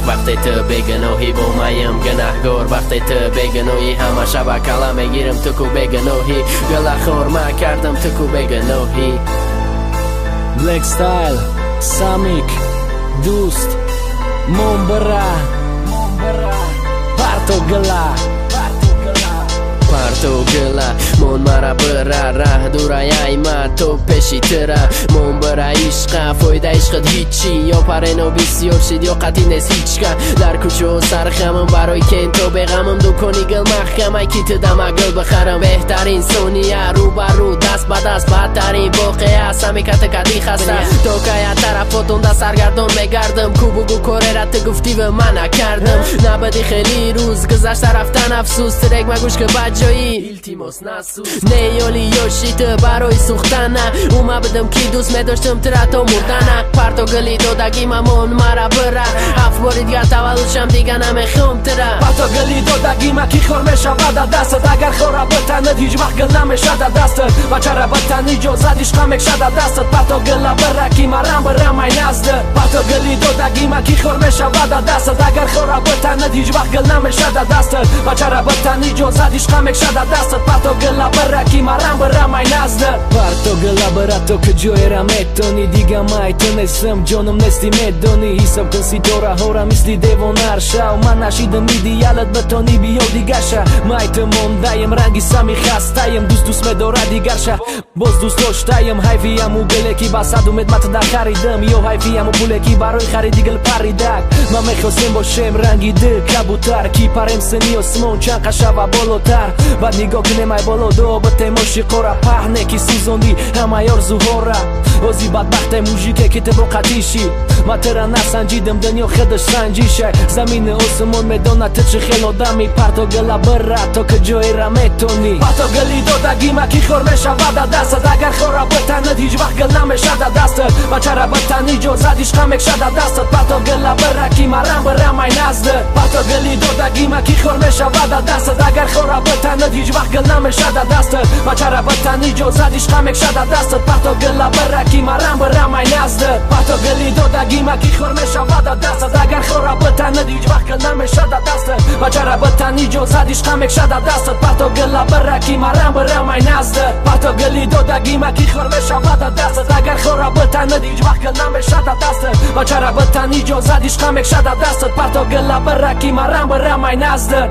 Вақте ту бегуноҳӣ, бо маям гунаҳгор. Вақте ту бегуноҳӣ, ҳама шаба кала мегирам, ту ку бегуноҳӣ. Гулахор ма кардам, ту ку бегуноҳӣ. Black Style, Самик, Дӯст, Момбара, Парто гила. Парто гила, мон мара бира, раҳ дураяй ма то пеши тира. Мон бира, ишқа фоида, ишқат ҳичи. Ё парено бисёр шид, ё қатӣ нест ҳичка. Дар кӯчао сархамам, барои кенто беғамам. Дукони гил маҳкамай, ки ту дама гил бихарам. Беҳтарин сония, рӯ ба рӯ, даст ба даст, бадтарин воқеа. Самиката кади хаста, то кая тарафотонда саргардон мегардам. Ку бугу, корера ту гуфтива, ман накардам. Набади хеле рӯз гузашта рафтан, афсӯс. Трек магӯш, ки ба ҷои илтимос насӯз. Не ёли ёши ту барои сӯхтана. Ума будам, ки дӯст медоштам тура то мурдана. Парто гили додагӣ, мамон мара бира. Ҳафт бори дигар таваллуд шам, дига намехом тура. Парто гили додагима, ки хор мешавад дастат. Агар хора битанад, ҳеҷ вақт гил намешада дастат. Бачара битан иҷозат, ишқа мекшада дастат. Парто гила бира, ки марам бирамай наздат. Парто гили додагима, ки хор мешавад дастат. Агар хора битанад, ҳеҷ вақт гил намешада дастат. Бачара битан иҷозат, ишқа мекшада дастат. Парто гила бира, ки марам бирамай наздат. Парто гила бира, то ки ҷоера метони. Дига май ту нестам, ҷонам нести, медони. Ҳисоб кун ситораҳора, мисли девонар шав. Ман нашидам идеалат, битони биё дигаша. Май ту мондаем, ранги сами хастаем. Дӯст дӯст медорад дигарша, боз дӯст доштаем. Ҳайфияму гиле, ки ба сад умед ман туда харидам, ё ҳайфияму пуле, ки барои хариди гил паридак. Ман мехостем бошем ранги ду кабутар, ки парем сини осмон чанд қашава болотар. Баъд нигоҳ кунем ай боло, дуо битем ошиқора. Паҳне ки сӯзондӣ ҳамаи орзуҳора. Ози бадбахте мужике, ки ту бо қатишӣ. Ма тура насанҷидам, дунё худаш санҷиша. Замини осмон медонад, ту чӣ хел одами. Парто гила бира, то ки ҷоера метонӣ. Парто гили додагима, ки хор мешавад дастат. Агар хора битанад, ҳеҷ вақт гил намешада дастат. Бачара битан иҷозат, ишқа мекшада дастат. Парто гила бира, ки марам бирамай наздат. Парто гили додагима, ки хор мешавад дастат. Агар хора битанад, ҳеҷ вақт гил намешада дастат. Бачара битан иҷозат, ишқа мекшада дастат. Парто гила бира, ки марам бирамай наздат. Парто гили додагима, ки хор мешавад дастат. Агар хора битанад, ҳеҷ вақт гил намешада дастат. Бачара битан иҷозат, ишқа мекшада дастат. Парто гила бира, ки марам бирамай наздат. Парто гили додагима, ки хор мешавад дастат. Агар хора битанад, ҳеҷ вақт гил намешада дастат. Бачара битан иҷозат, ишқа мекшада дастат. Парто гила бира, ки марам бирамай наздат.